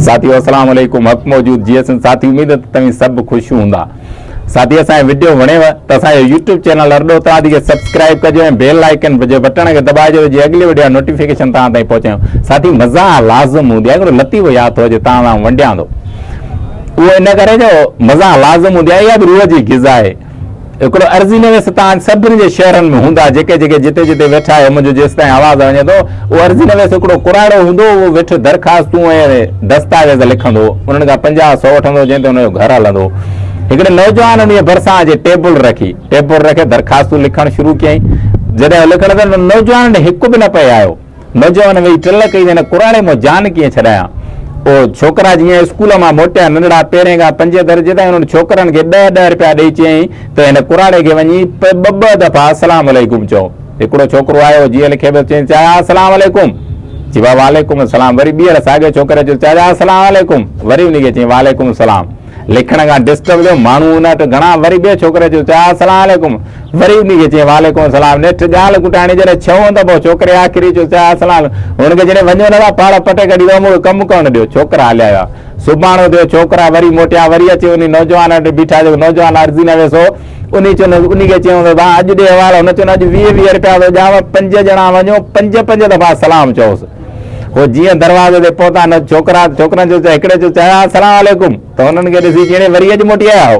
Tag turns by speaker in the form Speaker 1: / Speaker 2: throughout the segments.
Speaker 1: ساٿيو السلام عليڪم حق موجود جي اسن ساٿي اميد ته توهين سڀ خوش هوندا ساٿي اسان جو وڊيو وڻيو ته اسان جو يوٽيوب چينل ارڏو اترادي کي سبسڪرائب ڪجو ۽ بيل آئيڪن جو بٽڻ کي دٻائجو ته جي اڳلي وڊيو جا نوٽيفڪيشن توهان تائين پهچايون ساٿي مزاح لازم هوندي آهي هڪڙو لطيفو ياد ٿو اچي توهان سان ونڊيان ٿو اهو ان ڪري جو مزاح لازم هوندي آهي اها به روح جي غذا آهي هڪڙو عرضي نويس توهان سڀني جي شهرن ۾ هوندا، جيڪي جيڪي جتي جتي ويٺا آهيو، منهنجو جيستائين آواز وڃي ٿو، اهو عرضي نويس هڪڙو ڪراڙو هوندو، اهو ويٺو درخواستون ۽ دستاويز لکندو هو، انهن کان پنجاهه سئو وٺندو هو، جنهن تي هن جو گهر هلندو هو. هڪڙي نوجوان انهيء ڀرسان اچي ٽيبل رکي، ٽيبل رکي درخواستون لکڻ شروع ڪيائين. جڏهن هو لکڻ لڳو ته نوجوان ڏي هڪ به نه پئي آيو. نوجوان ويهي ٽل ڪئي ته هن ڪراڙي مون جان ڪيئن ڇڏايان. اهو ڇوڪرا جيئن اسڪول مان موٽيا، ننڍڙا پهرين کان پنجين درجي تائين، انهن ڇوڪرن کي ڏهه ڏهه رپيا ڏيئي چيائين ته هن ڪراڙي کي وڃي ٻه ٻه دفعا السلام عليڪم چئو. هڪڙو ڇوڪرو آيو، جيئن لکي پيو چيائين چاچا السلام عليڪم. چي بابا وعليڪم السلام. وري ٻيهر ساڳيو ڇوڪري چيو چاچا السلام عليڪم. وري انهي کي چيائين وعليڪم السلام. لکڻ کان ڊسٽرب ٿيو، ماڻهو ان وٽ گهڻا، وري ٻئي ڇوڪري چيو چاچا السلام عليڪم. وري انهي کي چيائين وعليڪم السلام. نيٺ ڳالهه گهٽاڻي جڏهن ڇهون دفعو ڇوڪري آخري چيو چاچا السلام هن کي جڏهن وڃو نه ٿا پاڙ پٽي ڪڍي ٿو مون کي ڪم ڪرڻ ڏيو. ڇوڪرا هليا ويا. سڀاڻو ٿيو ڇوڪرا وري موٽيا وري اچي انهي نوجوان وٽ بيٺا جيڪو نوجوان عرضي نه ويسو انهي چيو انهي کي چيائون ته ڀاء اڄ ڏي حوالا هن چيو اڄ ويهه ويهه رپيا ٿو ڏيانو پنج ڄڻا وڃو پنج پنج دفعا سلام چئوس. هو جيئن دروازي تي پهتا نه ڇوڪرا ڇوڪرن چيو هڪڙي چيو چاچا السلام عليڪم ته هنن کي ڏسي چيڻي وري اڄ موٽي آيا آهيو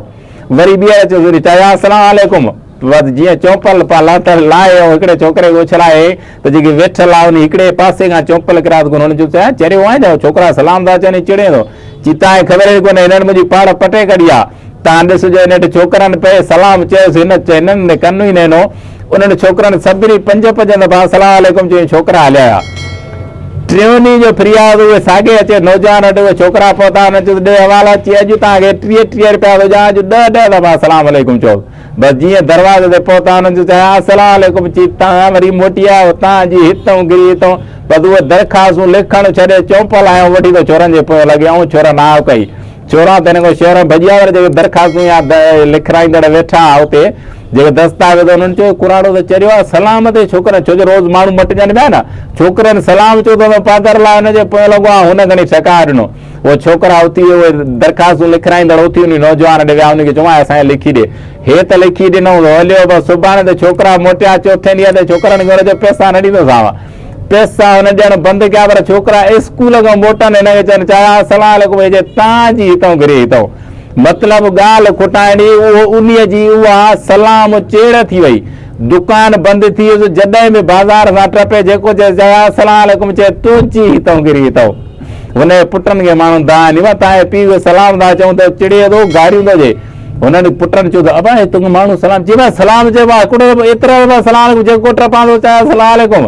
Speaker 1: وري ٻيهر چيو وري چاچا السلام عليڪم بس جيئن چونپل پا لاٿل لاهي ۽ هڪڙي ڇوڪري کي اڇلائي ته جيڪي ويٺل آ انهي هڪڙي پاسي کان چونپل ڪراس ڪونه هن چيو چاچا چريو آهين ڇا ڇوڪرا سلام ٿا چون چڙين ٿو چي تانکي خبر ئي ڪونهي هنن منهنجي پاڙ پٽي ڪڍي آ تان ڏسجو هن هيٺ ڇوڪرن پئي سلام چيس هن هنن ڪن ئي نه ڏنو انهن ڇوڪرن سڀني پنج پنج دفعا السلام عليڪم چئي ڇوڪرا هليا ويا. ٽيون ڏينهن جو فرياد اهي ساڳئي اچي نوجوان وٽ اهي ڇوڪرا پهتا انهن چيس ڏي حوالا چي اڄ توهان کي 30 30 رپيا ٿو ڏيان اڄ ڏهه ڏهه دفعا السلام عليڪم چئو. بس جيئن دروازي تي پهتا انهن چيو چاچا السلام عليڪم چي توهان وري موٽي آيا آهيو توهان جي هتئون گري هتئون بس اهي درخواستون لکڻ ڇڏي چونپل آيون وٺي ته ڇورن جي پويان لڳي ۽ ڇورن آء ڪئي. چوران ته هن کان شهر ۾ ڀڄي آيا پر جيڪي درخواستون يا لکرائيندڙ ويٺا ها اتي جيڪي دستاويز انهن چيو ڪراڙو ته چريو آهي سلام تي ڇوڪرن ڇو جو روز ماڻهو مٽجن پيا نه ڇوڪرن سلام چيو ته پادر لاء هن جي پويان لڳو آهي هن کڻي ٺڪاء ڏنو اهي ڇوڪرا اٿي اهي درخواستون لکرائيندڙ اٿي انهي نوجوان ڏي ويا انهي کي چيو اسان کي لکي ڏي هي ته لکي ڏنو هليو بس سڀاڻي ته ڇوڪرا موٽيا چوٿين ڏينهن تي ڇوڪرن کي هن چيو پئسا نه ڏيندوسانو پئسا هن ڏيڻ بند ڪيا پر ڇوڪرا اسڪول کان موٽن هن کي چون چاچا السلام عليڪم هي چئي تان جي هتئون گري هتئون مطلب ڳالهه کٽائڻي اهو انهي جي اها سلام چيڙ ٿي وئي دڪان بند ٿي ويس جڏهن به بازار سان ٽپي جيڪو چئي چاچا السلام عليڪم چئي تنهنجي هتئون گري هتئون هن جي پٽن کي ماڻهو دانهن ڏني تان جي پيء کي سلام ٿا چئون ته چڙي ٿو گاريون ٿو ڏي هنن پٽن چيو ته ابا هي توکي ماڻهو سلام چئي ڀاء سلام چئبو آهي هڪڙو دفعو ايترا دفعا سلام عليڪم جيڪو ٽپان ٿو چاهي سلام عليڪم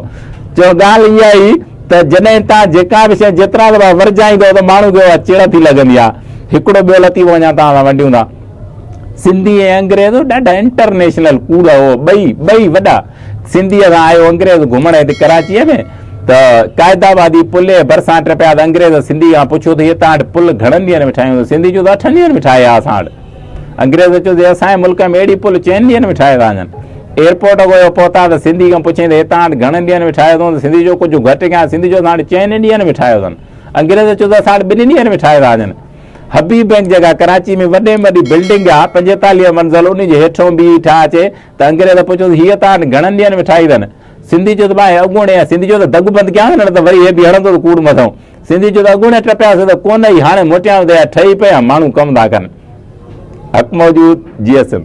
Speaker 1: چيو ڳالهه اها ئي ته جڏهن تان جيڪا به شيء جيترا دفعا ورجائيندو ته ماڻهو کي اها چڙ ٿي لڳندي آهي هڪڙو ٻيو لطيفو اڃا توهان سان ونڊيون ٿا سنڌي ۽ انگريز ڏاڍا انٽرنيشنل ڪوڙ هو ٻئي ٻئي وڏا سنڌيء سان آيو انگريز گهمڻ هتي ڪراچيء ۾ ته قائد آبادي پل جي ڀرسان ٽپيا ته انگريز سنڌي کان پڇيو ته هيء توهان وٽ پل گهڻن ڏينهن ۾ ٺاهيون ته سنڌي چيو ته اٺن ڏينهن ۾ ٺاهي آ اسان وٽ. انگريز چيو ته اسان جي ملڪ ۾ اهڙي پل چئن ڏينهن ۾ ٺاهي ٿا وڃن. ايئرپورٽ اڳو پهتا ته سنڌي کان پڇيائين ته هي توهان وٽ گهڻن ڏينهن ۾ ٺاهيو اٿئون ته سنڌي چيو ڪجهه گهٽ ڪيان سنڌي چيو اسان وٽ چئن ڏينهن ۾ ٺاهيو اٿن. انگريز چيو ته اسان وٽ ٻن ڏينهن ۾ ٺاهي ٿا وڃن. حبيب بئنڪ جيڪا ڪراچي ۾ وڏي ۾ وڏي بلڊنگ آ 45 منزل انهي جي هيٺئون بيهي ٺاهه اچي ته انگريز پڇيو ته هيء توهان وٽ گهڻن ڏينهن ۾ ٺاهي اٿن؟ سنڌي چيو ته ڀاء اڳوڻي آ. سنڌي چيو ته دڳ بند ڪيان نه ته وري هي به هڻندو ته ڪوڙ مٿئون. سنڌي چيو ته اڳوڻي ٽپياسين ته ڪونه ئي هاڻي موٽيان ته اها ٺهي پئي ۽ ماڻهو ڪم ٿا ڪن. حق موجود جي ايس ايم.